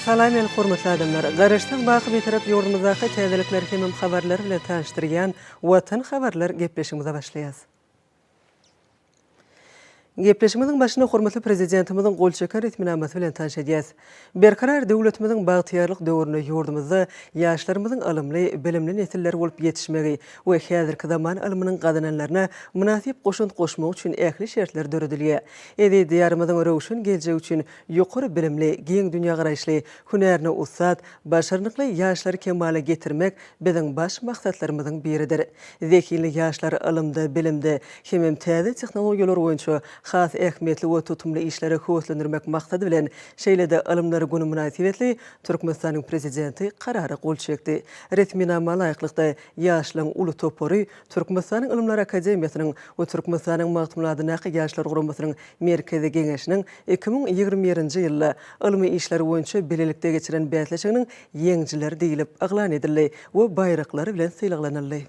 Salam el hormatly adamlar! Garaşsyz baky Bitarap ýurdumyzdaky täzelikler hemem habarlar bilen tanyşdyrýan Watan habarlar gepleşigimize başlaýas. Gepleşigimiziň başyny hormatly Prezidentimiziň gol çeken resminamasy bilen tanyş edýäs. Berkarar döwletimiziň bagtyýarlyk döwründe ýurdumyzda ýaşlarymyzyň ylymly, bilimli nesiller bolup ýetişmegi we häzirki zaman ylmynyň gazananlaryna mynasyp goşant goşmagy üçin ähli şertler döredilýär. Eziz Diýarymyzyň röwşen geljegi üçin ýokary bilimli, giň dünýägaraýyşly, hünärine ussat, başarnykly ýaşlary kemala getirmek biziň baş maksatlarymyzyň biridir. Zehinli ýaşlary ylymda, bilimde hemem täze tehnologiýalar boýunça has ähmiýetli we tutumly işlere höweslendirmek maksady bilen, şeýle-de Ylymlar güni mynasybetli Türkmenistanyň Prezidenti Karara gol çekdi. Resminama laýyklykda, ýaşlaryň uly topary Türkmenistanyň Ylymlar akademiýasynyň we Türkmenistanyň Magtymguly adyndaky Ýaşlar guramasynyň Merkezi Geňeşiniň 2021-nji ýylda ylmy işler boýunça bilelikde geçiren bäsleşiginiň ýeňijileri diýlip yglan edildi we baýraklar bilen sylaglanyldy.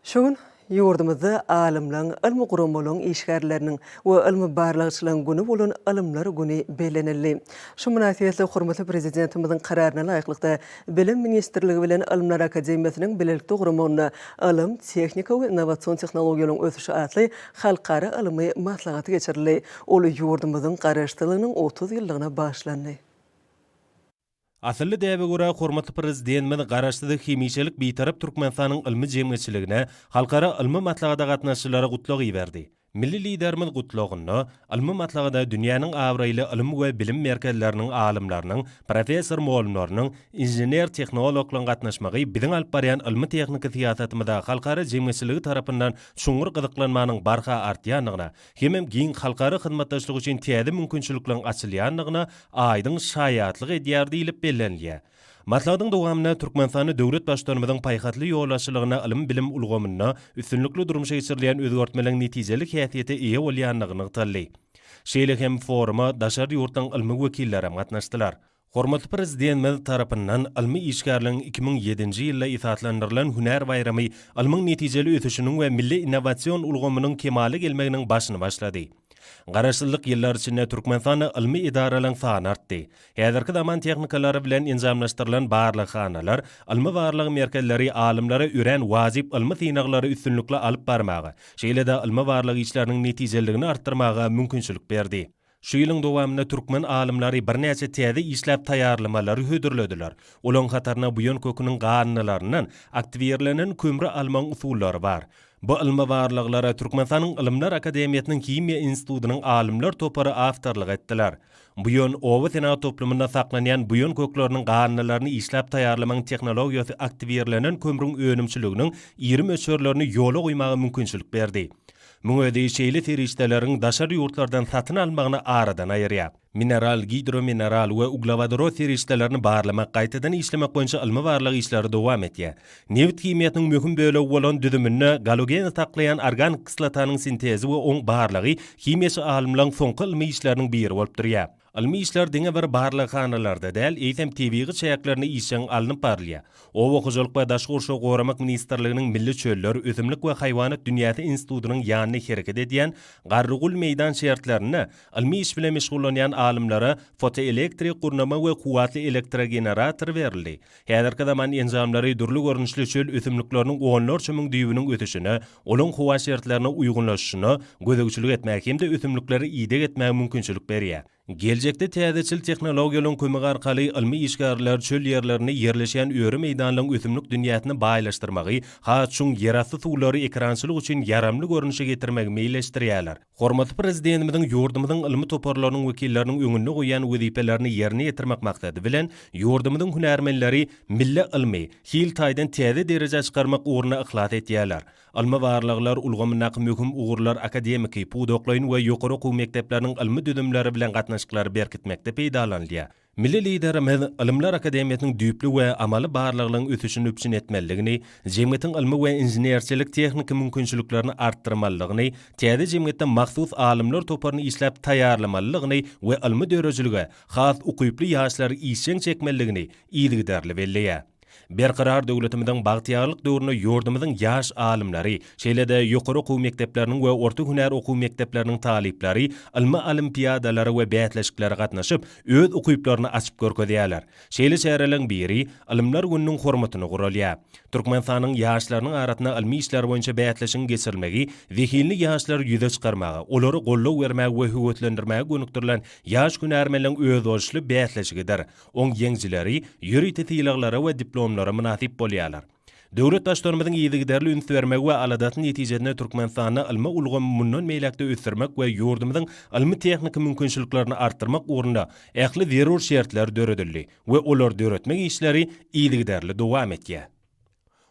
Şu gün ýurdumyzda alymlaryň, ylmy guramalaryň işgärleriniň we ylmy barlagçylaryň güni bolan Ylymlar güni bellenildi. Şu mynasybetli hormatly Prezidentimiziň Kararyna laýyklykda, Bilim ministrligi bilen Ylymlar akademiýasynyň bilelikde guramagynda Ylym, tehnika we innowasion tehnologiýalaryň ösüşi atly halkara ylmy maslahaty geçirildi. Ol ýurdumyzyň Garaşsyzlygynyň 30 ýyllygyna bagyşlandy. Asylly däbe görä, hormatly Prezidentimiz Garaşsyz, hemişelik Bitarap Türkmenistanyň ylmy jemgyýetçiligine, halkara ylmy maslahata gatnaşyjylara gutlag iberdi. Milli Liderimiz Gutlagynda, ylmy maslahata dünýäniň abraýly ylym we bilim merkezleriniň alymlarynyň, professor-mugallymlarynyň, inžener-tehnologlaryň gatnaşmagy biziň alyp barýan ylmy-tehniki syýasatymyza halkara jemgyýetçiligi tarapyndan çuňňur gyzyklanmanyň barha artýandygyna hemem giň halkara hyzmatdaşlyk üçin täze mümkinçilikleriň açylýandygyna aýdyň şaýatlyk edýär diýlip bellenilýär. Maslahatyň dowamynda Türkmenistanda döwlet Baştutanymyzyň paýhasly ýolbaşçylygynda ylym-bilim ulgamynda üstünlikli durmuşa geçirilýän özgertmeleriň netijeli häsiýete eýe bolýandygy nygtaldy. Şeýle hem foruma daşary ýurtlaryň ylmy wekilleri hem gatnaşdylar. Hormatly Prezidentimiz tarapyndan ylmy işgärligiň 2007-nji ýylda esaslandyrylan hünär baýramy ylmyň netijeli ösüşiniň we milli innowasion ulgamynyň kemala gelmeginiň başyny başlady. Garaşsyzlyk ýyllary içinde Türkmenistanda ylmy edaralaryň sany artdy. Häzirki zaman tehnikalary bilen enjamlaşdyrylan barlaghanalar, ylmy-barlag merkezleri alymlara örän wajyp ylmy synaglary üstünlikli alyp barmaga, şeýle-de ylmy-barlag işleriniň netijeliligini artdyrmaga mümkinçilik berdi. Şu ýylyň dowamynda türkmen alymlary birnäçe täze işläp taýýarlamalary hödürlediler. Olaryň hatarynda buýan köküniň galyndylaryndan aktiwirlenen kömri almagyň usullary bar. Bu ylmy barlaglara Türkmenistanyň Ylymlar akademiýasynyň Himiýa institutynyň alymlar topary awtorlyk etdiler. Buýan oba senagat toplumynda saklanýan buýan kökleriniň galyndylaryny işläp taýýarlamagyň tehnologiýasy aktiwirlenen kömrüň önümçiliginiň iri möçberlerini ýola goýmaga mümkinçilik berdi. Muň özi şeýle serişdeleriň daşary ýurtlardan satyn alynmagyny aradan aýyrýar. Mineral, gidromineral we uglewodorod serişdelerini barlamak, gaýtadan işlemek boýunça ylmy-barlag işleri dowam edýär. Nebit himiýasynyň möhüm bölegi bolan düzüminde galogeni saklaýan organik kislotanyň sintezi we oň barlagy himiýaçy alymlaryň soňky ylmy işleriniň biri bolup durýar. Ylmy işler diňe bir barlaghanalarda däl, eýsem tebigy çäklerinde işjeň alnyp barylýar. Oba hojalyk we daşky gurşawy goramak ministrliginiň Milli çöller, ösümlik we haýwanat dünýäsi institutynyň ýanynda hereket edýän Garrygul meýdan şertlerinde ylmy iş bilen meşgullanýan alymlara fotoelektrik gurnama we kuwwatly elektrogenerator berildi. Häzirki zaman enjamlary dürli görnüşli çöl ösümlikleriniň onlarça müň düýbüniň ösüşine, olaryň howa şertlerine uýgunlaşyşyna gözegçilik etmäge hem-de ösümliklere ideg etmäge mümkinçilik berýär. Geljekde täzeçil tehnologiýalaryň kömegi arkaly ylmy işgärler çöl ýerlerinde ýerleşýän öri meýdanlaryň ösümlik dünýäsini baýlaşdyrmagy, has çuň ýerasty suwlary ekerançylyk üçin ýaramly görnüşe getirmegi meýilleşdirýärler. Hormatly Prezidentimiziň ýurdumyzyň ylmy toparlarynyň wekilleriniň öňünde goýýan wezipelerini ýerine ýetirmek maksady bilen, ýurdumyzyň hünärmenleri milli ylmy, hil taýdan täze derejä çykarmak ugrunda yhlas edýärler. Ylmy barlaglar ulgamyndaky möhüm ugurlar akademiki, pudaklaýyn we ýokary okuw mekdepleriniň ylmy düzümleri bilen gatnaşyklary berkitmekde peýdalanylýar. Milli Liderimiz Ylymlar akademiýasynyň düýpli we amaly barlaglaryň ösüşini üpjün etmelidigini, jemgyýetiň ylmy we inženerçilik-tehniki mümkinçiliklerini artdyrmalydygyny, täze jemgyýetde mahsus alymlar toparyny işläp taýýarlamalydygyny we ylmy döredijilige has ukyply ýaşlary işjeň çekmelidigini yzygiderli belleýär. Berkarar döwletimiziň bagtyýarlyk döwründe ýurdumyzyň ýaş alymlary, şeýle-de ýokary okuw mekdepleriniň we orta hünär okuw mekdepleriniň talyplary ylmy olimpiadalara we bäsleşiklere gatnaşyp, öz ukyplaryny açyp görkezýärler. Şeýle çäreleriň biri Ylymlar gününiň hormatyna guralýar. Türkmenistanyň ýaşlarynyň arasynda ylmy işler boýunça bäsleşigiň geçirilmegi zehinli ýaşlary ýüze çykarmaga, olara goldaw bermäge we höweslendirmäge gönükdirilen ýaş hünärmenleriň özboluşly bäsleşigidir. Oň ýeňijileri ýörite sylaglara we diplomlara mynasyp bolýarlar. Döwlet Baştutanymyzyň yzygiderli üns bermegi we aladasy netijesinde Türkmenistanda ylmy ulgamy mundan beýläk-de ösdürmek we ýurdumyzyň ylmy-tehniki mümkinçiliklerini artdyrmak ugrunda ähli zerur şertler döredildi we olary döretmek işleri yzygiderli dowam etýär.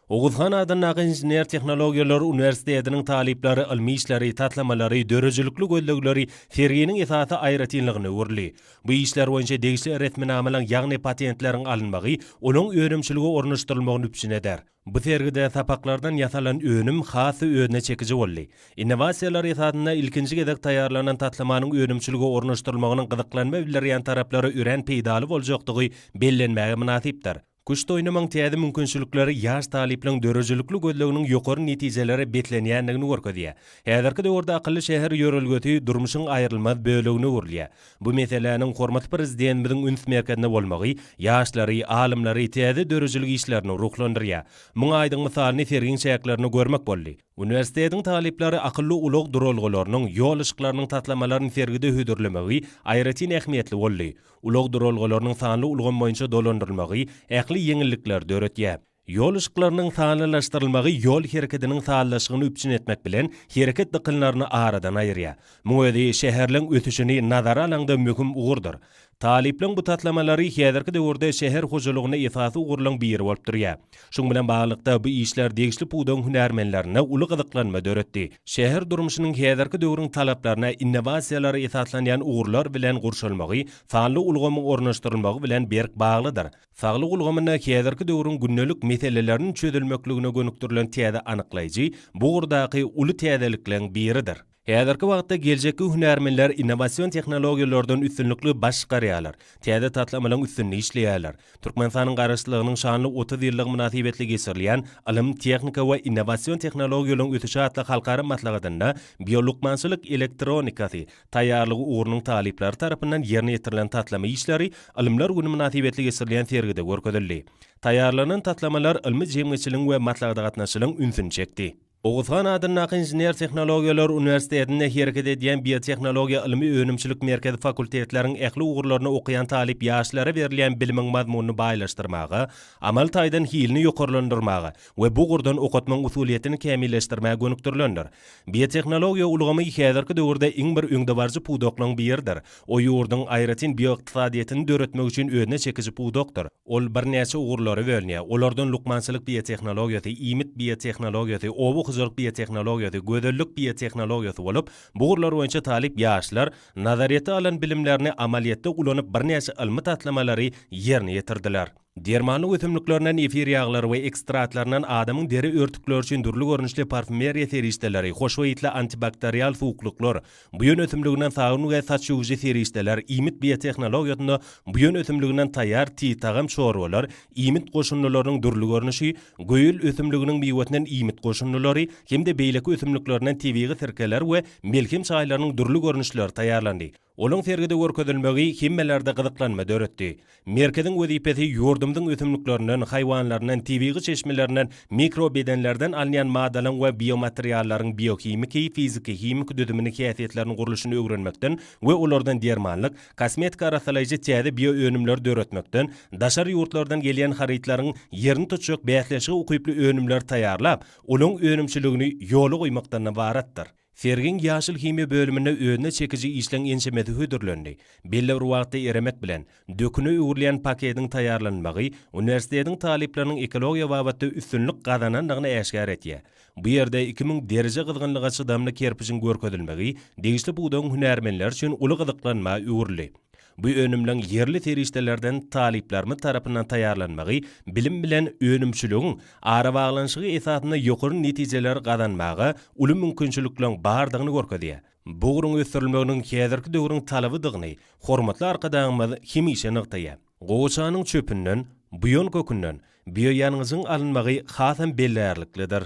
Oguzhan adyndaky Inžener-tehnologiýalar uniwersitetiniň talyplary ylmy işleri, taslamalary, döredijilikli gözlegleri serginiň esasy aýratynlygyna öwrüldi. Bu işler boýunça degişli resminamalaryň, ýagny patentleriň alynmagy olaryň önümçilige ornaşdyrylmagyny üpjün eder. Bu sergide sapaklardan ýasalan önüm has-da özüne çekiji boldy. Innowasiýalar esasynda ilkinji gezek taýýarlanan taslamanyň önümçilige ornaşdyrylmagynyň gyzyklanma bildirýän taraplara örän peýdaly boljakdygy bellenmäge mynasypdyr. Küşt oýnamagyň täze mümkinçilikleri ýaş talyplaryň döredijilikli gözleginiň ýokary netijelere beslenýändigini görkezýär. Häzirki döwürde akylly şäher ýörelgesi durmuşyň aýrylmaz bölegine öwrülýär. Bu meseläniň hormatly Prezidentimiziň üns merkezinde bolmagy ýaşlary, alymlary täze döredijilik işlerine ruhlandyrýar. Muň aýdyň mysalyny sergiň çäklerinde görmek boldy. Uniwersitetiň talyplary akylly ulag duralgalarynyň, ýol yşyklarynyň taslamalaryny sergide hödürlemegi aýratyn ähmiýetli boldy. Ulag duralgalarynyň sanly ulgam boýunça dolandyrylmagy ähli ýeňillikleri döretýär. Ýol yşyklarynyň sanlylaşdyrylmagy ýol hereketiniň sazlaşygyny üpjün etmek bilen, hereket dykynlaryny aradan aýyrýar. Muň özi şäherleň ösüşini nazara alaňda möhüm ugurdyr. Talyplaryň bu taslamalary häzirki döwürde şäher hojalygynda esasy ugurlaryň biri bolup durýar. Şunuň bilen baglylykda, bu işler degişli pudagyň hünärmenlerinde uly gyzyklanma döretdi. Şäher durmuşynyň häzirki döwrüň talaplaryna innowasiýalara esaslanýan ugurlar bilen gurşalmagy sanly ulgamyň ornaşdyrylmagy bilen berk baglydyr. Saglyk ulgamynda häzirki döwrüň gündelik meseleleriniň çözülmekligine gönükdirilen täze anyklaýjy bu ugurdaky uly täzelikleň biridir. Häzirki wagtda geljekki hünärmenler innowasion tehnologiýalardan üstünlikli baş çykarýarlar, täze taslamalaryň üstünde işleýärler. Türkmenistanyň Garaşsyzlygynyň şanly 30 ýyllygy mynasybetli geçirilýän Ylym, tehnika we innowasion tehnologiýalaryň ösüşi atly halkara maslahatynda biolukmançylyk elektronikasy taýýarlygy ugrunyň talyplary tarapyndan ýerine ýetirilen taslama işleri Ylymlar güni mynasybetli geçirilýän sergide görkezildi. Taýýarlanan taslamalar ylmy jemgyýetçiligiň we maslahata gatnaşyjylaryň ünsüni çekdi. Oguzhan adyndaky Inžener-tehnologiýalar uniwersitetinde hereket edýän Biotehnologiýa ylmy-önümçilik merkezi fakultetleriň ähli ugurlarynda okaýan talyp ýaşlara berilýän bilimiň mazmunyny baýlaşdyrmaga, amal taýdan hilini ýokarlandyrmaga we bu ugurdan okatmagyň usulyýetini kämilleşdirmäge gönükdirilendir. Biotehnologiýa ulgamy häzirki döwürde iň bir öňdebaryjy pudaklaryň biridir. O ýurduň aýratyn bioykdysadyýetini döretmek üçin özüne çekiji pudakdyr. Ol birnäçe ugurlara bölünýär. Olardan lukmançylyk biotehnologiýasy, iýmit biotehnologiýasy, oba hojalyk biotehnologiýasy, gözellik biotehnologiýasy bolup, bu ugurlar boýunça talyp ýaşlar nazaryýetde alan bilimlerini amalyýetde ulanyp birnäçe ylmy taslamalary ýerine ýetirdiler. Dermanlyk ösümliklerinden efir ýaglary we ekstratlaryndan adamyň deri örtükleri üçin dürli görnüşli parfümeriýa serişdeleri, hoşboý ysly antibakterial suwuklyklar, Buýan ösümliginden sabyn we saç ýuwujy serişdeler, iýmit biotehnologiýasynda buýan ösümliginden taýýar tiz tagam çorbalar, iýmit goşundylarynyň dürli görnüşi, göýül ösümliginiň miwesinden iýmit goşundylary hem-de beýleki ösümliklerinden tebigy sirkeler we melhem çaýlarynyň dürli görnüşleri taýýarlandy. Olaň sergide görkezilmegi hemmelerde gyzyklanma döretdi. Merkeziň wezipesi ýurdumyzyň ösümliklerinden, haýwanlaryndan, tebigy çeşmelerinden, mikrobedenlerden alynýan maddalaryň we biomateriallaryň biohimiki, fiziki-himiki düzümini, häsiýetlerini, gurluşyny öwrenmekden we olardan dermanlyk, kosmetika arassalaýjy täze bioönümleri döretmekden, daşary ýurtlardan gelýän harytlaryň ýerini tutjak bäsleşige ukyply önümleri taýýarlap, olaryň önümçiligini ýola goýmakdan ybaratdyr. Sergiň ýaşyl himiýa bölüminde özüne çekiji işleň ençemesi hödürlendi. Belli bir wagtda eremek bilen, döküne öwrülýän paketiň taýýarlanylmagy uniwersitetiň talyplarynyň ekologiýa babatda üstünlik gazanandygyny äşgär etýär. Bu ýerde 2000 dereje gyzgynlyga çydamly kerpijiň görkezilmegi degişli pudagyň hünärmenleri üçin uly gyzyklanma öwrüldi. Bu önümleň ýerli serişdelerden talyplarymyz tarapyndan taýýarlanmagy bilim bilen önümçiligiň arabaglanyşygy esasynda ýokary netijeleri gazanmaga uly mümkinçilikleň bardygyny görkezýär. Bu ugruň ösdürilmeginiň häzirki döwrüň talabydygyny hormatly Arkadagymyz hemişe nygtaýar. Gowaçanyň çöpünden, buýan kökünden. bioýangyjyň alynmagy hasam bellärliklidir.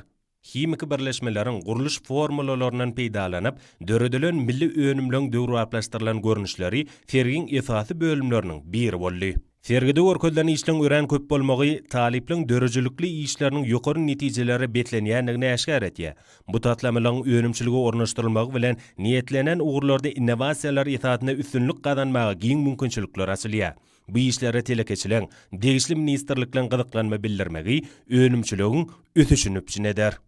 Himiki birleşmeleriň gurluş formulalaryndan peýdalanyp, döredilen milli önümleň döwrebaplaşdyrylan görnüşleri sergiň esasy bölümleriniň biri boldy. Sergide görkezilen işleň örän köp bolmagy talyplaryň döredijilikli işleriniň ýokary netijelere beslenýändigini äşgär edýär. Bu taslamalaryň önümçilige ornaşdyrylmagy bilen niýetlenen ugurlarda innowasiýalar esasynda üstünlik gazanmaga giň mümkinçilikler açylýar. Bu işlere telekeçileň, degişli ministrlikleň gyzyklanma bildirmegi önümçiligiň ösüşini üpjün eder.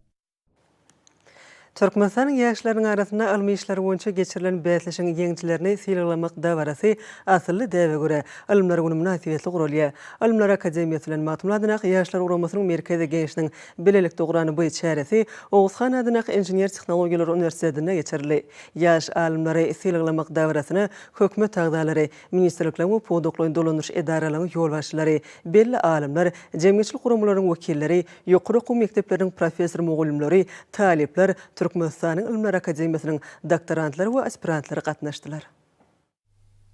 Türkmenistanyň ýaşlarynyň arasynda ylmy işler boýunça geçirilen bäsleşigiň ýeňijilerini sylaglamak dabarasy asylly däbe görä, Ylymlar güni mynasybetli guralýar. Ylymlar akademiýasy bilen Magtymguly adyndaky Ýaşlar guramasynyň Merkezi Geňeşiniň bilelikde guran bu çäresi Oguzhan adyndaky Inžener-tehnologiýalar uniwersitetinde geçirildi. Ýaş alymlary sylaglamak dabarasyna hökümet agzalary, Ministrlikleriň we pudaklaýyn dolandyryş edaralaryň ýolbaşçylary, belli alymlar, jemgyýetçilik guramalarynyň wekilleri, ýokary okuw mekdepleriniň professor-mugallymlary, talyplar, Türkmenistanyň Ylymlar akademiýasynyň doktorantlary we aspirantlary gatnaşdylar.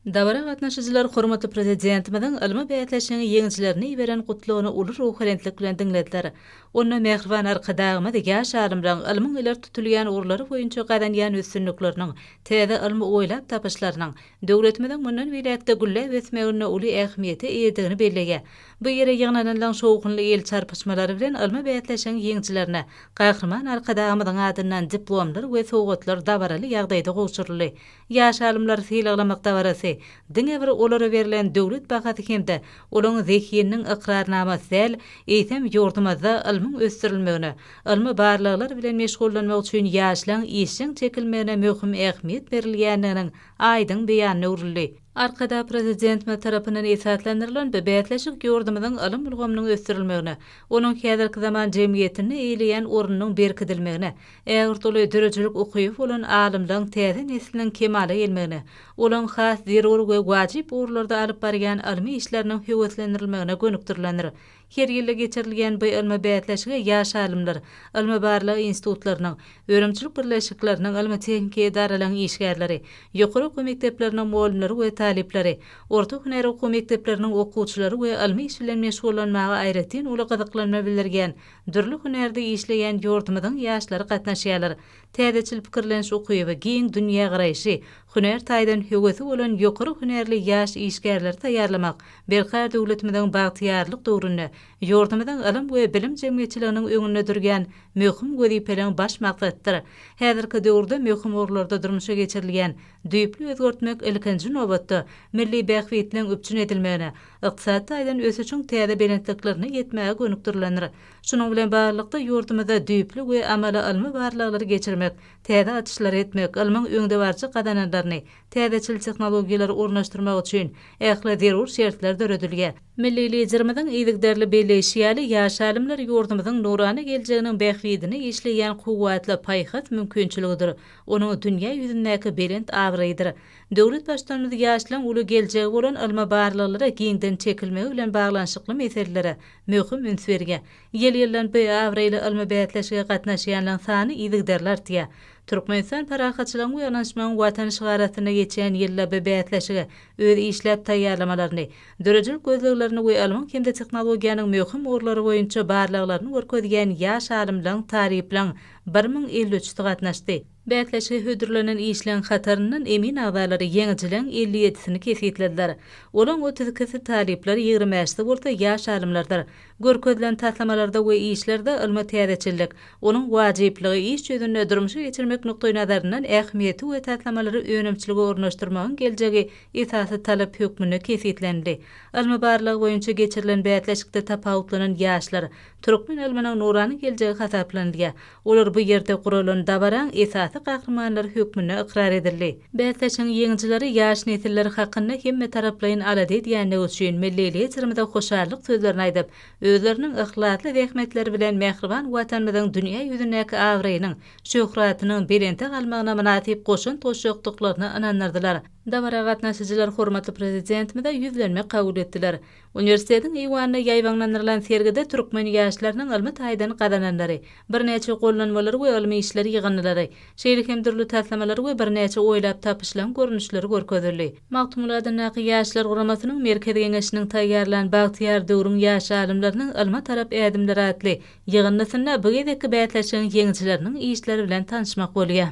Dabara gatnaşyjylar hormatly Prezidentimiziň ylmy bäsleşigiň ýeňijilerine iberen Gutlagyny uly ruhubelentlik bilen diňlediler. Onda mähriban Arkadagymyz ýaş alymlaryň ylmyň ileri tutulýan ugurlary boýunça gazanýan üstünlikleriniň, täze ylmy oýlap tapyşlarynyň döwletimiziň mundan beýläk-de gülläp ösmeginde uly ähmiýete eýedigini belleýär. Bu ýere ýygnananlaryň şowhunly el çarpyşmalary bilen ylmy bäsleşigiň ýeňijilerine Gahryman Arkadagymyzyň adyndan diplomlar we sowgatlar dabaraly ýagdaýda gowşuryldy. Ýaş alymlary sylaglamak dabarasy diňe bir olara berlen döwlet bahasy hem-de olaryň zehininiň ykrarnamasy däl, eýsem, ýurdumyzda ylmyň ösdürilmegine, ylmy barlaglar bilen meşgullanmak üçin ýaşlaryň işjeň çekilmegine möhüm ähmiýet berilýändiginiň aýdyň beýanyna öwrüldi. Arkadag Prezidentimiz tarapyndan esaslandyrylan bu bäsleşik ýurdumyzyň ylym ulgamynyň ösdürilmegine, onuň häzirki zaman jemgyýetinde eýeleýän ornunyň berkidilmegine, ägirt uly döredijilik ukyby bolan alymlaryň täze nesliniň kemala gelmegine, olaryň has zerur we wajyp ugurlarda alyp barýan ylmy işleriniň höweslendirilmegine gönükdirilendir. Her ýylda geçirilýän bu ylmy bäsleşige ýaş alymlar, ylmy-barlag institutlarynyň, önümçilik birleşikleriniň, ylmy-tehniki edaralaryň işgärleri, ýokary okuw mekdepleriniň mugallymlary we talyplary, orta hünär okuw mekdepleriniň okuwçylary we ylmy iş bilen meşgullanmaga aýratyn uly gyzyklanma bildirýän dürli hünärde işleýän ýurdumyzyň ýaşlary gatnaşýarlar. Täzeçil pikirleniş ukyby, giň dünýägaraýşy, hünär taýdan höwesi bolan ýokary hünärli ýaş işgärleri taýýarlamak Berkarar döwletimiziň bagtyýarlyk döwründe ýurdumyzyň ylym we bilim jemgyýetçiliginiň öňünde durýan möhüm wezipeleriň baş maksadydyr. Häzirki döwürde möhüm ugurlarda durmuşa geçirilýän düýpli özgertmek ilkinji nobatda, milli bähbitleriň üpjün edilmegine, ykdysady taýdan ösüşiň täze belentliklerine ýetmäge gönükdirilendir. Şunuň bilen baglylykda, ýurdumyzda düýpli we amaly ylmy barlaglary geçirmek, täze açyşlary etmek, ylmyň öňdebaryjy gazananlaryny, täzeçil tehnologiýalary ornaşdyrmak üçin ähli zerur şertler döredilýär. Milli Liderimiziň yzygiderli belleýşi ýaly, ýaş alymlar ýurdumyzyň nurana geljeginiň bähbidine işleýän kuwwatly paýhas mümkinçiligidir, onuň dünýä ýüzündäki belent abraýydyr. Döwlet Baştutanymyz ýaşlaryň uly geljegi bolan ylmy barlaglara giňden çekilmegi bilen baglanyşykly meselelere möhüm üns berýär. Ýyl-ýyldan bu abraýly ylmy bäsleşige gatnaşýanlaryň sany yzygiderli artýar. Türkmenistan parahatçylygyň we ynanyşmagyň Watany şygary astynda geçýän ýylda bu bäsleşige öz işläp taýýarlamalaryny, döredijilik gözleglerini we ylmyň hem-de tehnologiýanyň möhüm ugurlary boýunça barlaglaryny görkezýän ýaş alymlaryň, talyplaryň 1053-si gatnaşdy. Bäsleşige hödürlenen işleň hataryndan emin agzalary ýeňijileriň 57-sini kesgitlediler. Olaň 32-si talyplar, 25-si bolsa ýaş alymlardyr. Görkezilen taslamalarda we işlerde ylmy täzeçillik, onuň wajyplygy, iş ýüzünde durmuşa geçirmek nukdaýnazaryndan ähmiýeti we taslamalary önümçilige ornaşdyrmagyň geljegi esasy talap hökmünde kesgitlenildi. Ylmy-barlag boýunça geçirilen bäsleşikde tapawutlanan ýaşlar türkmen ylmynyň nurana geljegi hasaplanylýar. Olar bu ýerde guralan dabaraň esasy gahrymanlary hökmünde ykrar edildi. Bäsleşigiň ýeňijileri ýaş nesiller hakynda hemmetaraplaýyn alada edýändigi üçin milli Liderimize hoşallyk sözlerini aýdyp, özleriniň yhlasly zähmetleri bilen mähriban Watanymyzyň dünýä ýüzündäki abraýynyň, şöhratynyň belente galmagyna mynasyp goşant goşjakdyklaryna ynandyrdylar. Dabara gatnaşyjylar hormatly Prezidentimize ýüzlenme kabul etdiler. Uniwersitetiň eýwanynda ýaýbaňlandyrylan sergide türkmen ýaşlarynyň ylmy taýdan gazananlary, birnäçe gollanmalar we ylmy işler ýygyndylary, şeýle hem dürli taslamalar we birnäçe oýlap tapyşlaryň görnüşleri görkezildi. Magtymguly adyndaky Ýaşlar guramasynyň Merkezi Geňeşiniň taýýarlan Bagtyýar döwrüň ýaş alymlarynyň ylma tarap ädimleri atly ýygyndysynda bu gezekki bäsleşigiň ýeňijileriniň işleri bilen tanyşmak bolýar.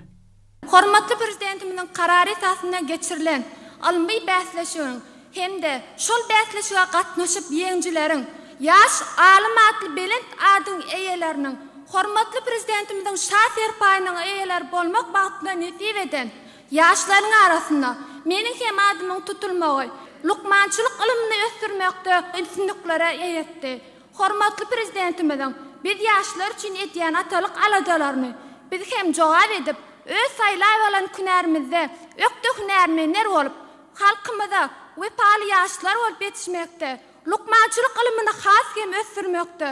Hormatly Prezidentimiziň Karary esasynda geçirilen ylmy bäsleşigiň hem-de şol bäsleşige gatnaşyp ýeňijileriň, Ýaş alym atly belent adyň eýeleriniň hormatly Prezidentimiziň Şa serpaýynyň eýeleri bolmak bagtyna nesip eden ýaşlaryň arasynda meniň hem adymyň tutulmagy lukmançylyk ylmyny ösdürmekde üstünliklere ýetdi. Hormatly Prezidentimiziň biz ýaşlar üçin edýän atalyk aladalaryny biz hem jogap edip, öz saýlap alan künärimizde ökde hünärmenler bolup, halkymyza wepaly ýaşlar bolup ýetişmekde, lukmançylyk ylmyny has hem ösdürmekde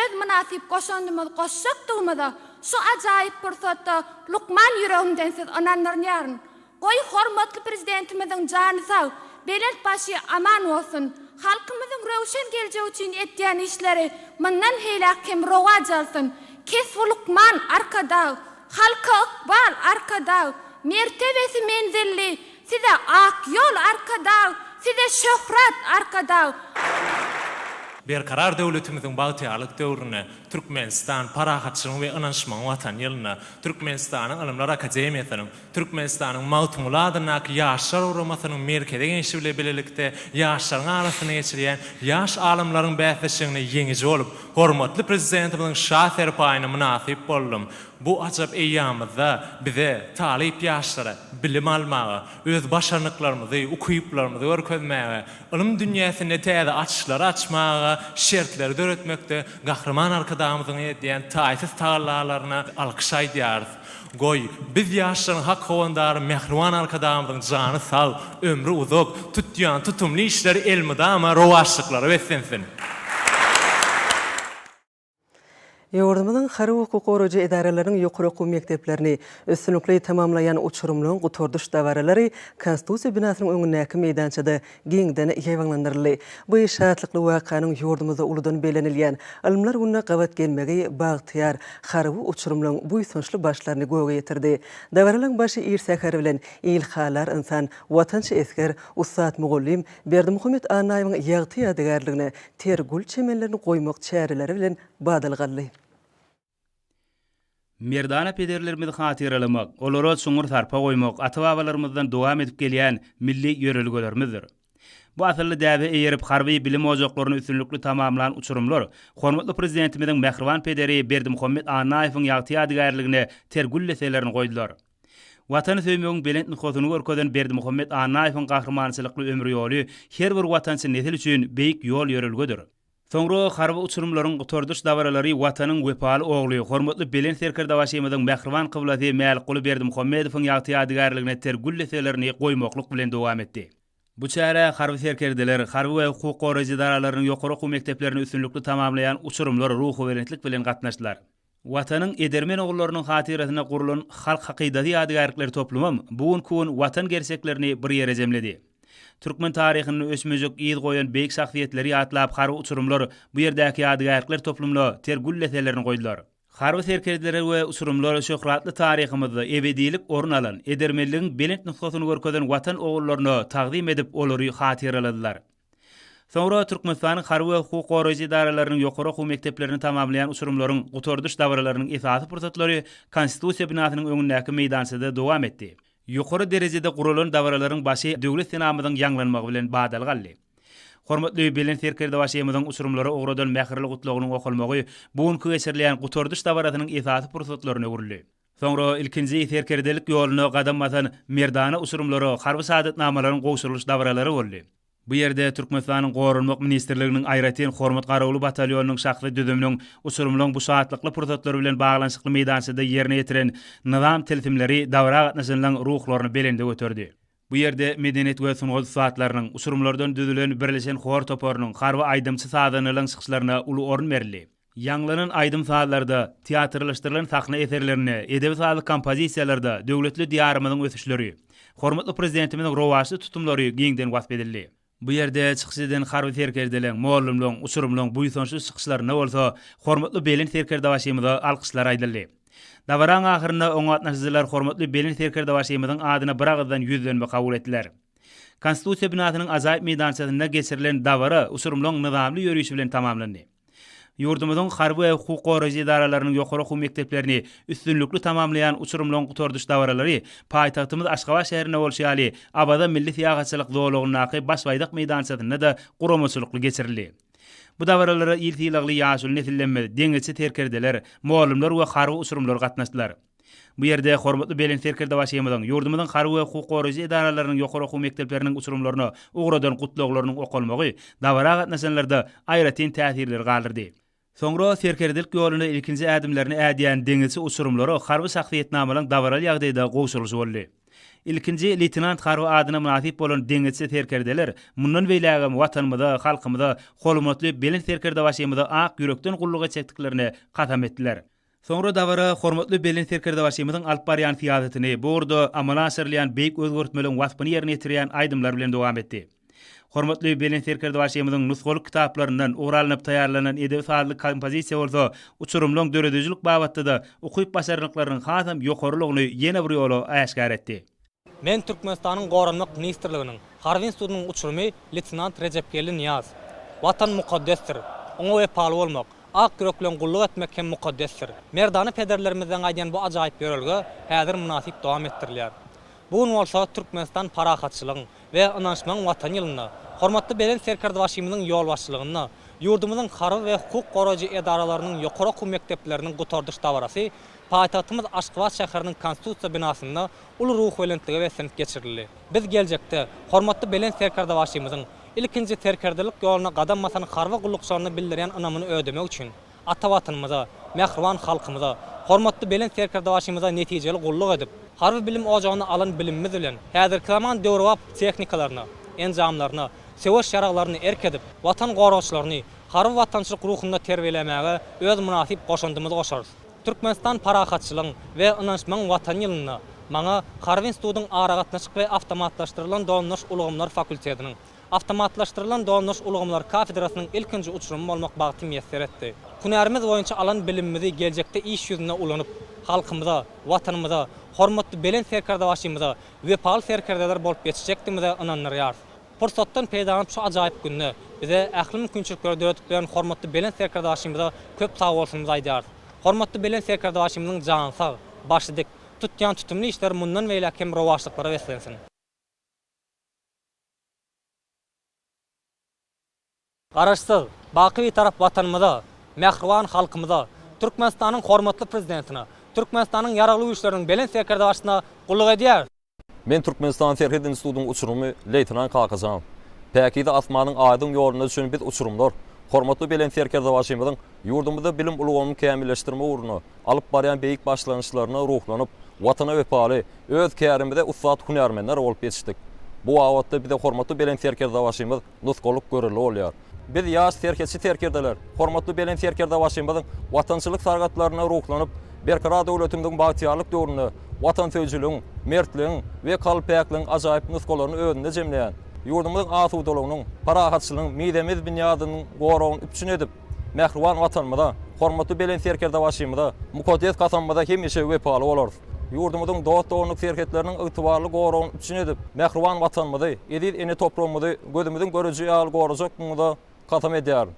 öz mynasyp goşandymyzy goşjakdygymyza şu ajaýyp pursatda lukman ýüregimden siz ynandyrýaryn. Goý, hormatly Prezidentimiziň jany sag, belent başy aman bolsun! Halkymyzyň röwşen geljegi üçin etýän işleri mundan heýläk hem rowaç alsyn! Kesbi lukman, Arkadag! Halka ykbal, Arkadag! Mertebesi menzilli, Size ak ýol, Arkadag! Size şöhrat, Arkadag! Berkarar döwletimiziň bagtyýarlyk döwründe Türkmenistan, parahatçylygyň we ynanyşmagyň Watany ýylynda Türkmenistanyň Ylymlar akademiýasynyň Türkmenistanyň Magtymguly adyndaky Ýaşlar guramasynyň Merkezi Geňeşi bilen bilelikde ýaşlaryň arasynda geçirýän Ýaş alymlaryň bäsleşiginde ýeňiji bolup, hormatly Prezidentimiziň Şa serpaýyna mynasyp boldum. Bu ajap eýýamymyzda bize, talyp ýaşlara bilim almaga, öz başarnyklarymyzy, ukyplarymyzy görkezmäge, ylym dünýäsinde täze açyşlary açmaga şertleri döretmekde Gahryman Arkadagymyzyň edýän taýsyz tagallalaryna alkyş aýdýarys. Goý, biz ýaşlaryň hak howandary mähriban Arkadagymyzyň jany sag, ömri uzak, tutýan tutumly işleri elmydama rowaçlyklara beslensin! Ýurdumyzyň harby hukuk goraýjy edaralarynyň ýokary okuw mekdeplerini üstünlikli tamamlaýan uçurymlaryň gutardyş dabaralary Konstitusiýa binasynyň öňündäki meýdançada giňden ýaýbaňlandyryldy. Bu şatlykly wakanyň ýurdumyzda uludan bellenilýän Ylymlar gününe gabat gelmegi bagtyýar harby uçurymlaryň buýsançly başlaryny göge ýetirdi. Dabaralaryň başy ir säher bilen ilhalar ynsan, watançy esger, ussat mugallym Berdimuhamet Annaýewiň ýagty ýadygärligine ter gül çemenlerini goýmak çäreleri bilen badalga aldy. Merdana pederlerimizi hatyralamak, olara çuňňur sarpa goýmak ata-babalarymyzdan dowam edip gelýän milli ýörelgelerimizdir. Bu asylly däbe eýerip, harby bilim ojaklaryny üstünlikli tamamlan uçurymlar hormatly Prezidentimiziň mähriban pederi Berdimuhamet Annaýewiň ýagty ýadygärligine ter gül deselerini goýdular. Watany söýmegiň belent nusgasyny görkezen Berdimuhamet Annaýewiň gahrymançylykly ömür ýoly her bir watançy nesil üçin beýik ýol-ýörelgedir. Soňra harby uçurymlaryň gutardyş dabaralary Watanyň wepaly ogly, hormatly Belent Serkerdebaşymyzyň mähriban kyblasy Mälikguly Berdimuhamedowyň ýagty ýadygärligine ter gül deselerini goýmaklyk bilen dowam etdi. Bu çärä harby serkerdeler, harby we hukuk goraýjy edaralarynyň ýokary okuw mekdeplerini üstünlikli tamamlaýan uçurymlar ruhubelentlik bilen gatnaşdylar. Watanyň edermen ogullarynyň hatyrasyna gurlan Halk hakydasy ýadygärlikler toplumam bu günki gün Watan gerçeklerini bir ýere jemledi. Türkmen taryhynda öçmejek yz goýan beýik şahsyýetleri ýatlap harby uçurymlar bu ýerdäki ýadygärlikler toplumyna ter gül deselerini goýdular. Harby serkerdeler we uçurymlar şöhratly taryhymyzda ebedilik orun alan, edermenligiň belent nusgasyny görkezen Watan ogullaryna tagzym edip olary hatyraladylar. Soňra Türkmenistanyň harby we hukuk goraýjy edaralarynyň ýokary okuw mekdeplerini tamamlaýan uçurymlaryň gutardyş dabaralarynyň esasy pursatlary Konstitusiýa binasynyň öňündäki meýdançada dowam etdi. Ýokary derejede guralan dabaralaryň başy Döwlet senamyzyň ýaňlanmagy bilen badalga aldy. Hormatly Belent Serkerdebaşymyzyň uçurymlara ugradan mähirli gutlagynyň okalmagy bu günki geçirilýän gutardyş dabarasynyň esasy pursatlaryna öwrüldi. Soňra ilkinji serkerdelik ýoluna gadam basan merdana uçurymlara harby şahadatnamalaryň gowşurylyş dabaralary boldy. Bu ýerde Türkmenistanyň Goranmak ministrliginiň aýratyn Hormat garawuly batalýonynyň şahsy düzüminiň uçurymlaryň bu şatlykly pursatlary bilen baglanyşykly meýdançada ýerine ýetiren nyzam tilsimleri dabara gatnaşanlaryň ruhlaryny belende göterdi. Bu ýerde medeniýet we sungat ussatlarynyň, uçurymlardan düzülen birleşen hor toparynyň, harby aýdymçy-sazandalaryň çykyşlaryna uly orun berildi. Ýaňlanan aýdym-sazlarda, teatrlaşdyrylan sahna eserlerinde, edebi-sazly kompozisiýalarda döwletli Diýarymyzyň ösüşleri, hormatly Prezidentimiziň rowaçly tutumlary giňden wasp edildi. Bu ýerde çykyş eden harby serkerdeleň, mugallymlaryň, uçurymlaryň buýsançly çykyşlarynda bolsa hormatly Belent Serkerdebaşymyza alkyşlar aýdyldy. Dabaraň ahyrynda oňa gatnaşyjylar hormatly Belent Serkerdebaşymyzyň adyna biragyzdan ýüzlenme kabul etdiler. Konstitusiýa binasynyň ajaýyp meýdançasynda geçirilen dabara uçurymlaryň nyzamly ýörişi bilen tamamlandy. Ýurdumyzyň harby we hukuk goraýjy edaralarynyň ýokary okuw mekdeplerini üstünlikli tamamlaýan uçurymlaryň gutardyş dabaralary paýtagtymyz Aşgabat şäherinde bolşy ýaly, Awaza milli syýahatçylyk zolagyndaky Baş baýdak meýdançasynda-da guramaçylykly geçirildi. Bu dabaralara il sylagly ýaşuly nesillerimiz, deňizçi serkerdeler, mugallymlar we harby uçurymlar gatnaşdylar. Bu ýerde hormatly Belent Serkerdebaşymyzyň ýurdumyzyň harby we hukuk goraýjy edaralarynyň ýokary okuw mekdepleriniň uçurymlaryna ugradan gutlaglarynyň okalmagy dabara gatnaşanlarda aýratyn täsirleri galdyrdy. Soňra serkerdelik ýolunda ilkinji ädimlerini ädýän deňizçi uçurymlara harby şahsyýetnamalaryň dabaraly ýagdaýda gowşurylyşy boldy. Ilkinji leýtenant harby adyna mynasyp bolan deňizçi serkerdeler mundan beýlägem Watanymyza, halkymyza, hormatly Belent Serkerdebaşymyza ak ýürekden gulluk etjekdiklerine kasam etdiler. Soňra dabara hormatly Belent Serkerdebaşymyzyň alyp barýan syýasatyny, bu ugurda amala aşyrylýan beýik özgertmeleň waspyny ýerine ýetirýän aýdymlar bilen dowam etdi. Hormatly Belent Serkerdebaşymyzyň nusgalyk kitaplaryndan ugur alnyp taýýarlanan edebi-sazly kompozisiýa bolsa uçurymlaryň döredijilik babatda-da ukyp-başarnyklarynyň hasam ýokarylygyny ýene bir ýola äşgär etdi. Men Türkmenistanyň Goranmak ministrliginiň Harby institutynyň uçurymy leýtenant Rejepgeldi Nyýaz. Watan mukaddesdir. Oňa wepaly bolmak, ak ýürek bilen gulluk etmek hem mukaddesdir. Merdana pederlerimizden gaýdýan bu ajaýyp ýörelge häzir mynasyp dowam etdirilýär. Bu gün bolsa Türkmenistan parahatçylygyň we ynanyşmagyň Watany ýylynda, hormatly Belent Serkerdebaşymyzyň ýolbaşçylygynda ýurdumyzyň harby we hukuk goraýjy edaralarynyň ýokary okuw mekdepleriniň gutardyş dabarasy paýtagtymyz Aşgabat şäheriniň Konstitusiýa binasynda uly ruhubelentlige beslenip geçirildi. Biz geljekde hormatly Belent Serkerdebaşymyzyň ilkinji serkerdelik ýoluna gadam basan harby gullukçylaryna bildirýän ynamyny ödemek üçin, ata Watanymyza, mähriban halkymyza, hormatly Belent Serkerdebaşymyza netijeli gulluk edip, harby bilim ojagynda alan bilimimiz bilen häzirki zaman döwrebap tehnikalaryna, enjamlaryna, söweş ýaraglaryna erk edip, Watan goragçylaryny harby-watançylyk ruhunda terbiýelemäge öz mynasyp goşandymyzy goşarys. Türkmenistan parahatçylygyň we ynanyşmagyň Watany ýylynda maňa Harby institutyň Aragatnaşyk we awtomatlaşdyrylan dolandyryş ulgamlary fakultetiniň Awtomatlaşdyrylan dolandyryş ulgamlary kafedrasynyň ilkinji uçurymy bolmak bagty miýesser etdi. Hünärimiz boýunça alan bilimimizi geljekde iş ýüzünde ulanyp, halkymyza, Watanymyza, hormatly Belent Serkerdebaşymyza wepaly serkerdeler bolup ýetişjekdigimize ynandyrýarys. Pursatdan peýdalanyp şu ajaýyp günde bize ähli mümkinçilikleri döredip beren hormatly Belent Serkerdebaşymyza köp sagbolsunymyzy aýdýarys. Hormatly Belent Serkerdebaşymyzyň jany sag, başy dik, tutýan tutumly işleri mundan beýläk hem rowaçlyklara beslensin! Garaşsyz, baky Bitarap Watanymyza, mähriban halkymyza, Türkmenistanyň hormatly Prezidentine, Türkmenistanyň Ýaragly Güýçleriniň Belent Serkerdebaşyna gulluk edýäris! Men Türkmenistan Serhet institutynyň uçurymy leýtenant Kakajanow. Päkize asmanyň aýdyň ýoluna düşen biz uçurymlar, hormatly Belent Serkerdebaşymyzyň ýurdumyzda bilim ulgamyny kämilleşdirmek ugrunda alyp barýan beýik başlangyçlaryna ruhlanyp, Watana wepaly, öz kärimize ussat hünärmenler bolup ýetişdik. Bu babatda bize hormatly Belent Serkerdebaşymyz nusgalyk görelde bolýar. Biz ýaş serhetçi serkerdeler, hormatly Belent Serkerdebaşymyzyň watançylyk sargytlaryna ruhlanyp, Berkarar döwletimiziň bagtyýarlyk döwründe watansöýüjiligiň, mertligiň we kalby päkligiň ajaýyp nusgalaryny özünde jemleýän, ýurdumyzyň asudalygynyň, parahatçylygyň mizemez binýadynyň goragyny üpjün edip, mähriban Watanymyza, hormatly Belent Serkerdebaşymyza, mukaddes kasamymyza hemişe wepaly bolarys. Ýurdumyzyň dost-doganlyk serhetleriniň ygtybarly goragyny üpjün edip, mähriban Watanymyzy, eziz ene topragymyzy gözümiziň göreji ýaly gorajakdygymyza kasam edýärin.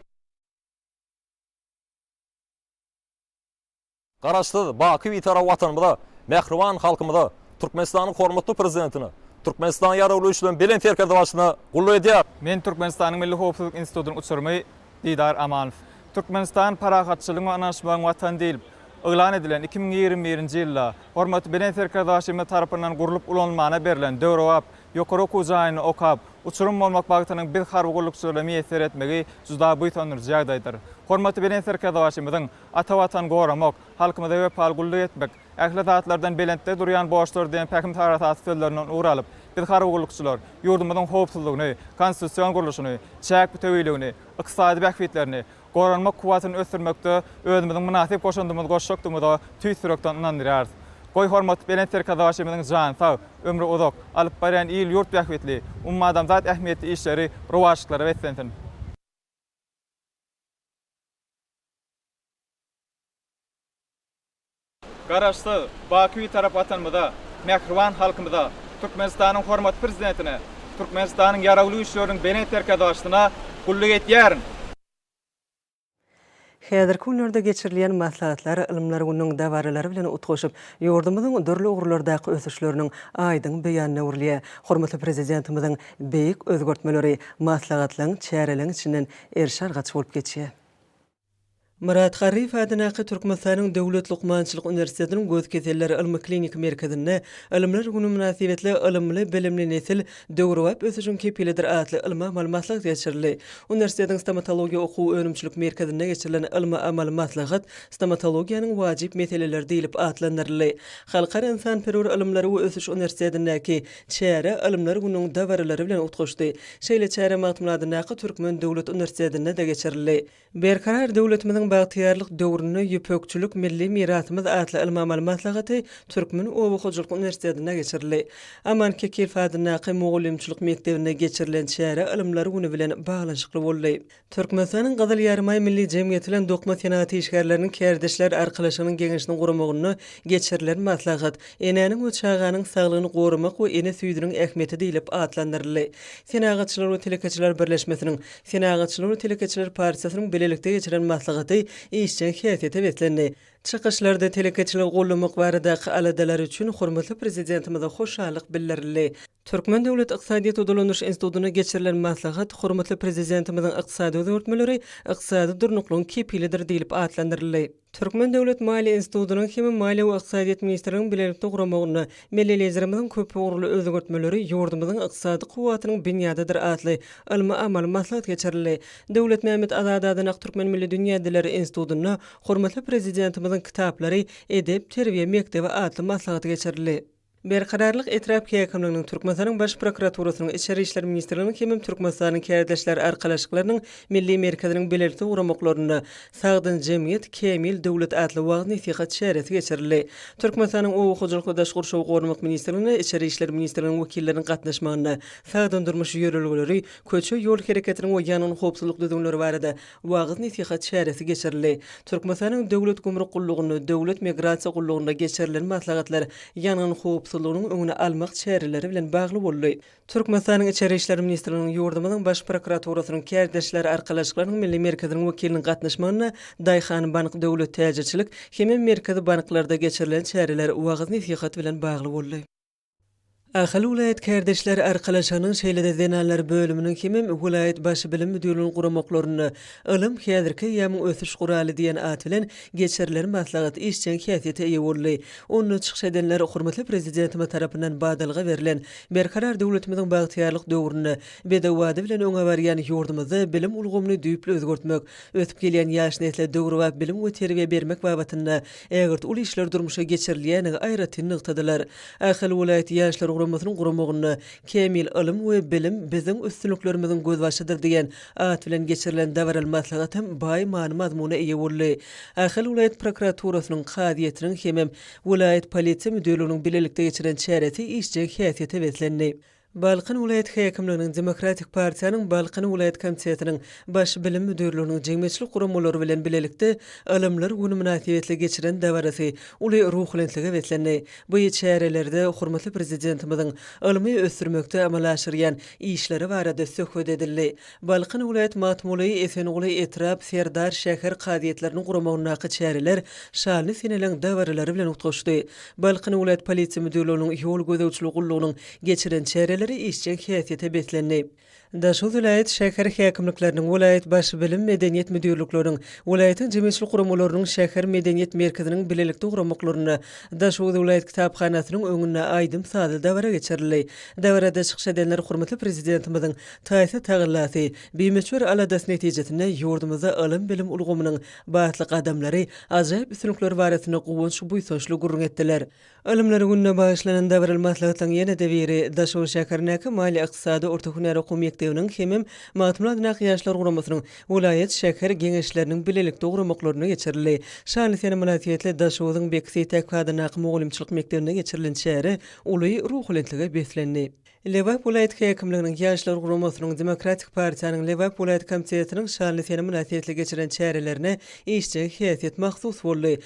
Garaşsyz, baky Bitarap Watanymyza, mähriban halkymyza, Türkmenistanyň hormatly Prezidentine, Türkmenistanyň Ýaragly Güýçleriniň Belent Serkerdebaşyna gulluk edýär. Men Türkmenistanyň Milli howpsuzlyk institutynyň uçurymy Didar Amanow. Türkmenistan parahatçylygyň we ynanyşmagyň Watany diýlip, yglan edilen 2021-nji ýylda hormatly Belent Serkerdebaşymyz tarapyndan gurlup ulanylmana berlen döwrebap ýokary okuw jaýynda okap, uçurym bolmak bagtynyň biz harby gullukçylara miýesser etmegi juda buýsandyryjy ýagdaýdyr. Hormatly Belent Serkerdebaşymyzyň Ata Watany goramak, halkymyza wepaly gulluk etmek, ähli zatlardan belentde durýan borçlar diýen pähim-parasatly sözlerinden ugur alyp, biz harby gullukçylar ýurdumyzyň howpsuzlygyny, konstitusion gurluşyny, çäk bütewiligini, ykdysady bähbitlerini, goranmak kuwwatyny ösdürmekde özümiziň mynasyp goşandymyzy goşjakdygymyza tüýs ýürekden ynandyrýarys. Goý, hormatly Belent Serkerdebaşymyzyň jany sag, ömri uzak, alyp barýan il-ýurt bähbitli, umumadamzat ähmiýetli işleri rowaçlyklara beslensin! Garaşsyz, baky Bitarap Watanymyza, mähriban halkymyza, Türkmenistanyň hormatly Prezidentine, Türkmenistanyň Ýaragly Güýçleriniň Belent Serkerdebaşysyna gulluk edýärin! Häzirki günlerde geçirilýän maslahatlar Ylymlar gününiň dabaralary bilen utgaşyp, ýurdumyzyň dürli ugurlardaky ösüşleriniň aýdyň beýanyna öwrülýär. Hormatly Prezidentimiziň beýik özgertmeleri maslahatlaryň, çäreleriň içinden eriş-argaç bolup geçýär. Myrat Garryýew adyndaky Türkmenistanyň Döwlet lukmançylyk uniwersitetiniň Göz keselleri ylmy-kliniki merkezinde Ylymlar güni mynasybetli Ylymly-bilimli nesil, döwrebap ösüşiň kepilidir atly ylmy-amaly maslahat geçirildi. Uniwersitetiň Stomatologiýa okuw-önümçilik merkezinde geçirilen ylmy-amaly maslahat Stomatologiýanyň wajyp meseleleri diýlip atlandyryldy. Halkara ynsanperwer ylymlary we ösüş uniwersitetindäki çäre Ylymlar gününiň dabaralary bilen utgaşdy. Şeýle çäre Magtymguly adyndaky Türkmen döwlet uniwersitetinde-de geçirildi. Berkarar döwletimiziň bagtyýarlyk döwründe Ýüpekçilik milli mirasymyz atly ylmy-amaly maslahaty Türkmen oba hojalyk uniwersitetinde geçirildi. Aman Kekilow adyndaky mugallymçylyk mekdebinde geçirilen çäre Ylymlar güni bilen baglanyşykly boldy. Türkmenistanyň Gyzyl Ýarymaý Milli jemgyýeti bilen Dokma senagaty işgärleriniň kärdeşler arkalaşygynyň geňeşiniň guramagynda geçirilen maslahat Enäniň we çaganyň saglygyny goramak we ene süýdüniň ähmiýeti diýlip atlandyryldy. Senagatçylar we telekeçiler birleşmesiniň Senagatçylar we telekeçiler partiýasynyň bilelikde geçiren maslahaty işjeň häsiýete beslendi. Çykyşlarda telekeçiligi goldamak baradaky aladalary üçin hormatly Prezidentimize hoşallyk bildirildi. Türkmen döwlet ykdysadyýet we dolandyryş institutynda geçirilen maslahat hormatly Prezidentimiziň ykdysady özgertmeleri ykdysady durnuklygyň kepilidir diýlip atlandyryldy. Türkmen döwlet maliýe institutynyň hem Maliýe we ykdysadyýet ministrliginiň bilelikde guramagynda Milli Liderimiziň köpugurly özgertmeleri ýurdumyzyň ykdysady kuwwatynyň binýadydyr atly ylmy-amaly maslahat geçirildi. Döwletmämmet Azady adyndaky Türkmen milli dünýä dilleri institutynda hormatly Prezidentimiziň kitaplary edep-terbiýe mekdebi atly maslahat geçirildi. Berkararlyk etrap häkimliginiň, Türkmenistanyň Baş prokuraturasynyň, Içeri işler ministrliginiň hemem Türkmenistanyň Kärdeşler arkalaşyklarynyň Milli merkeziniň bilelikde guramaklarynda Sagdyn jemgyýet, kämil döwlet atly wagyz-nesihat çäresi geçirildi. Türkmenistanyň Oba hojalyk we daşky gurşawy goramak ministrliginde Içeri işler ministrliginiň wekilleriniň gatnaşmagynda sagdyn durmuş ýörelgeleri, köçe-ýol hereketiniň we ýangyn howpsuzlyk düzgünleri barada wagyz-nesihat çäresi geçirildi. Türkmenistanyň Döwlet gümrük gullugynda, Döwlet migrasiýa gullugynda geçirilen maslahatlar ýangyn howpsuzlygynyň öňüni almak çäreleri bilen bagly boldy. Türkmenistanyň Içeri işler ministrliginiň, ýurdumyzyň Baş prokuraturasynyň, Kärdeşler arkalaşyklarynyň Milli merkeziniň wekiliniň gatnaşmagynda Daýhanbank döwlet täjirçilik hemem merkezi banklarda geçirilen çäreler wagyz-nesihat bilen bagly boldy. Ahal welaýat kärdeşler arkalaşygynyň şeýle-de zenanlar bölüminiň hemem welaýat Baş bilim müdirliginiň guramaklarynda Ylym, häzirki eýýamyň ösüş guraly diýen at bilen geçirilen maslahat işjeň häsiýete eýe boldy. Onda çykyş edenler hormatly Prezidentimiz tarapyndan badalga berlen Berkarar döwletimiziň bagtyýarlyk döwründe bedew bady bilen öňe barýan ýurdumyzda bilim ulgamyny düýpli özgertmek, ösüp gelýän ýaş nesle döwrebap bilim we terbiýe bermek babatynda ägirt uly işler durmuşa geçirilýändigi aýratyn nygtadylar. Ahal welaýat Ýaşlar guramasynyň guramagynda Kämil ylym we bilim biziň üstünliklerimiziň gözbaşydyr diýen at bilen geçirilen dabaraly maslahat hem baý many-mazmuna eýe boldy. Ahal welaýat prokuraturasynyň, kazyýetiniň hemem welaýat polisiýa müdirliginiň bilelikde geçiren çäresi işjeň häsiýete beslendi. Balkan welaýat häkimliginiň, Demokratik partiýanyň Balkan welaýat komitetiniň, Baş bilim müdirliginiň jemgyýetçilik guramalary bilen bilelikde Ylymlar güni mynasybetli geçiren dabarasy uly ruhubelentlige beslendi. Bu çärelerde hormatly Prezidentimiziň ylmy ösdürmekde amala aşyrýan işleri barada söhbet edildi. Balkan welaýat Magtymguly, Esenguly etrap, Serdar şäher kazyýetleriniň guramagyndaky çäreler şanly seneleriň dabaralary bilen utgaşdy. Balkan welaýat polisiýa müdirliginiň ýol gözegçiligi gullugynyň geçiren çäreleri işjeň häsiýete beslendi. Daşoguz welaýat şäher häkimlikleriniň, welaýat Baş bilim, medeniýet müdirlikleriniň, welaýatyň jemgyýetçilik guramalarynyň şäher medeniýet merkeziniň bilelikde guramaklarynda Daşoguz welaýat kitaphanasynyň öňünde aýdym-sazly dabara geçirildi. Dabarada çykyş edenler hormatly Prezidentimiziň taýsyz tagallasy, bimöçber aladasy netijesinde ýurdumyzda ylym-bilim ulgamynyň batly gadamlary, ajaýyp üstünlikleri barasynda guwanç-buýsançly gürrüň etdiler. Ylymlar gününe bagyşlanan dabaraly maslahatlaryň ýene-de biri Daşoguz şäherindäki Maliýe-ykdysady orta hünär okuw mekdebinde. mekdebiniň hemem Magtymguly adyndaky Ýaşlar guramasynyň welaýat, şäher Geňeşleriniň bilelikde guramaklarynda geçirildi. Şanly sene mynasybetli Daşoguzyň Beki Seýtäkow adyndaky mugallymçylyk mekdebinde geçirilen çäre uly ruhubelentlige beslendi. Lebap welaýat häkimliginiň Ýaşlar guramasynyň, Demokratik partiýanyň Lebap welaýat komitetiniň şanly sene mynasybetli geçiren çärelerine işjeň häsiýet mahsus boldy.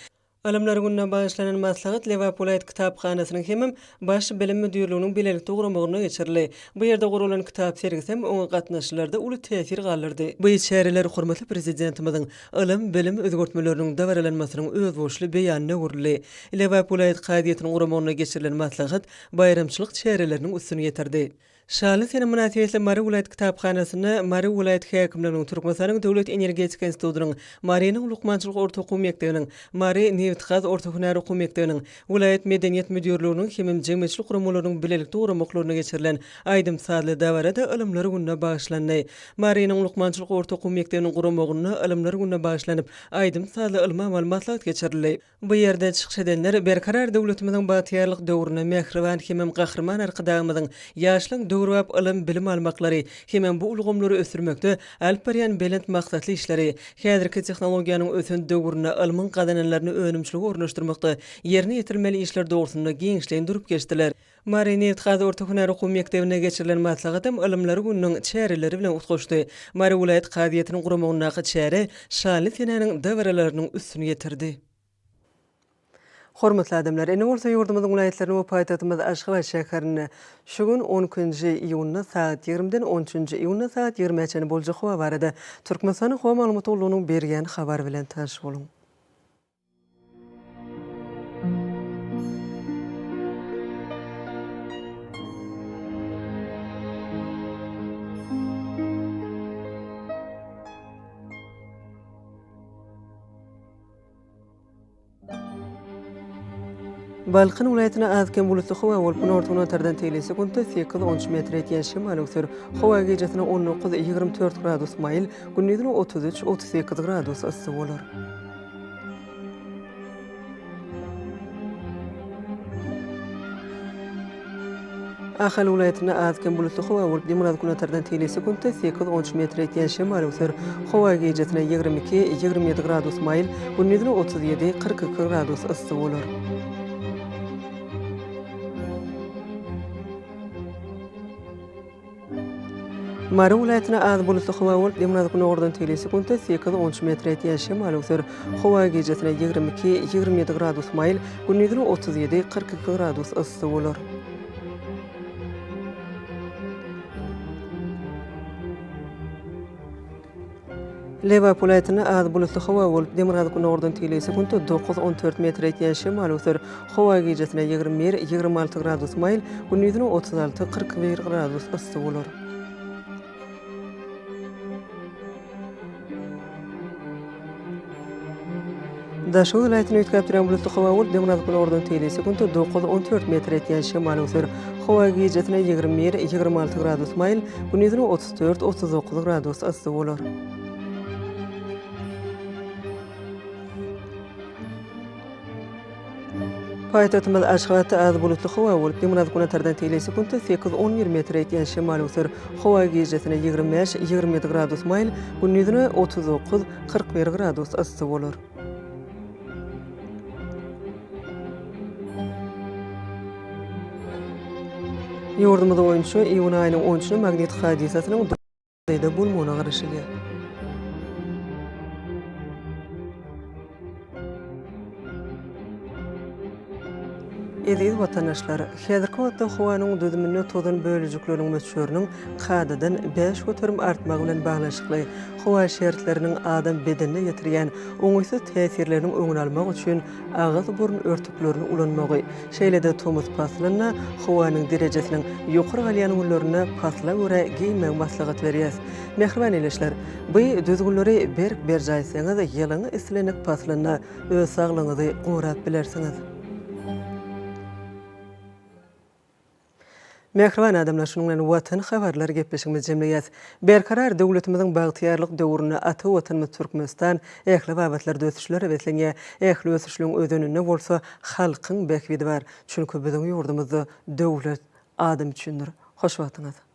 Alymlar gününe bagyşlanan maslahat Lebap welaýat kitaphanasynyň hemem Baş bilim müdirliginiň bilelikde guramagynda geçirildi. Bu ýerde guralan kitap sergisem oňa gatnaşyjylarda uly täsir galdyrdy. Bu çäreler hormatly Prezidentimiziň ylym-bilim özgertmeleriniň dabaralanmasynyň özboluşly beýanyna öwrüldi. Lebap welaýat kazyýetiniň guramagynda geçirilen maslahat baýramçylyk çäreleriniň üstüni ýetirdi. Şanly sene mynasybetli Mary welaýat kitaphanasynda Mary welaýat häkimliginiň, Türkmenistanyň Döwlet energetika institutynyň, Marynyň lukmançylyk orta okuw mekdebiniň, Mary nebitgaz orta hünär okuw mekdebiniň, welaýat medeniýet müdirliginiň hemem jemgyýetçilik guramalarynyň bilelikde guramaklarynda geçirilen aýdym-sazly dabara-da Ylymlar gününe bagyşlandy. Marynyň lukmançylyk orta okuw mekdebiniň guramagynda Ylymlar gününe bagyşlanyp, aýdym-sazly ylmy-amaly maslahat geçirildi. Bu ýerde çykyş edenler Berkarar döwletimiziň bagtyýarlyk döwründe mähriban hemem Gahryman Arkadagymyzyň ýaşlaryň döwrebap ylym-bilim almaklary hemem bu ulgamlary ösdürmekde alyp barýan belent maksatly işleri, häzirki tehnologiýanyň ösen döwründe ylmyň gazananlaryny önümçilige ornaşdyrmakda ýerine ýetirilmeli işler dogrusynda giňişleýin durup geçdiler. Mary nebitgaz orta hünär okuw mekdebinde geçirilen maslahatam Ylymlar gününiň çäreleri bilen utgaşdy. Mary welaýat kazyýetiniň guramagyndaky çäre şanly senäniň dabaralarynyň üstüni ýetirdi. Hormatly adamlar, indi bolsa ýurdumyzyň welaýatlarynda we paýtagtymyz Aşgabat şäherinde şu gün on ikinji iýunda sagat ýigrimiden on üçünji iýunda sagat ýigrimä çenli boljak howa barada Türkmenistanyň Howa maglumat gullugynyň berýän habary bilen tanyş boluň. Balkan welaýatynda az-kem bulutly howa bolup, günorta-günortadan tegelek sekuntda sekiz-on üç metr ýetýän şemal öwser. Howa gijesine 19, 24 gradus maýyl, gündizine 33, 38 gradus yssy bolar. Ahal welaýatynda az-kem bulutly howa bolup, demirgazyk-günortadan tegelek sekuntda sekiz-on üç metre ýetýän şemal öwser. Howa gijesine 22, 27 gradus maýyl, gündizine 37, 42 gradus yssy bolar. Mary welaýatynda az bulutly howa bolup, demirgazyk-günordan tegelek sekuntda sekiz-on üç metre ýetýän şemal öwser. Howa gijesine 22, 27 gradus maýyl, gündizine 37, 42 gradus yssy bolar. Lebap welaýatynda az bulutly howa bolup, demirgazyk-günordan tegelek sekuntda dokuz-on dört metre ýetýän şemal öwser. Howa gijesine 21, 26 gradus maýyl, gündizine 36, 41 gradus yssy bolar. Daşoguz welaýatynda üýtgäp durýan bulutly howa bolup, demirgazyk-günordan tegelek sekuntda dokuz-on dört metre ýetýän şemal öwser. Howa gijesine 21, 26 gradus maýyl, gündizine 34, 39 gradus yssy bolar. Paýtagtymyz Aşgabatda az bulutly howa bolup, demirgazyk-günortadan tegelek sekuntda sekiz-on bir metre ýetýän şemal öwser. Howa gijesine 25, 27 gradus maýyl, gündizine 39, 41 gradus yssy bolar. Ýurdumyz boýunça iýun aýynyň on üçüne magnit hadysasynyň ýagdaýda bolmagyna garaşylýar. Eziz watandaşlar! Häzirki wagtda howanyň düzüminde tozan bölejikleriniň möçberiniň kadadan 5% artmagy bilen baglanyşykly howa şertleriniň adam bedenine ýetirýän oňaýsyz täsirleriniň öňüni almak üçin agyz-burun örtüklerini ulanmagy, şeýle-de tomus paslynda howanyň derejesiniň ýokary galýan günlerinde pasla görä geýinmegi maslahat berýäs. Mähriban ildeşler, bu düzgünleri berk berjaý etseňiz, ýylyň islendik paslynda öz saglygyňyzy gorap bilersiňiz. Mähriban adamlar, şunuň bilen Watan habarlar gepleşigimizi jemleýäs. Berkarar döwletimiziň bagtyýarlyk döwründe ata Watanymyz Türkmenistan ähli babatlarda ösüşlere beslenýär. Ähli ösüşligiň özeninde bolsa halkyň bähbidi bar. Çünki biziň ýurdumyzda döwlet adam üçindir. Hoş wagtyňyz!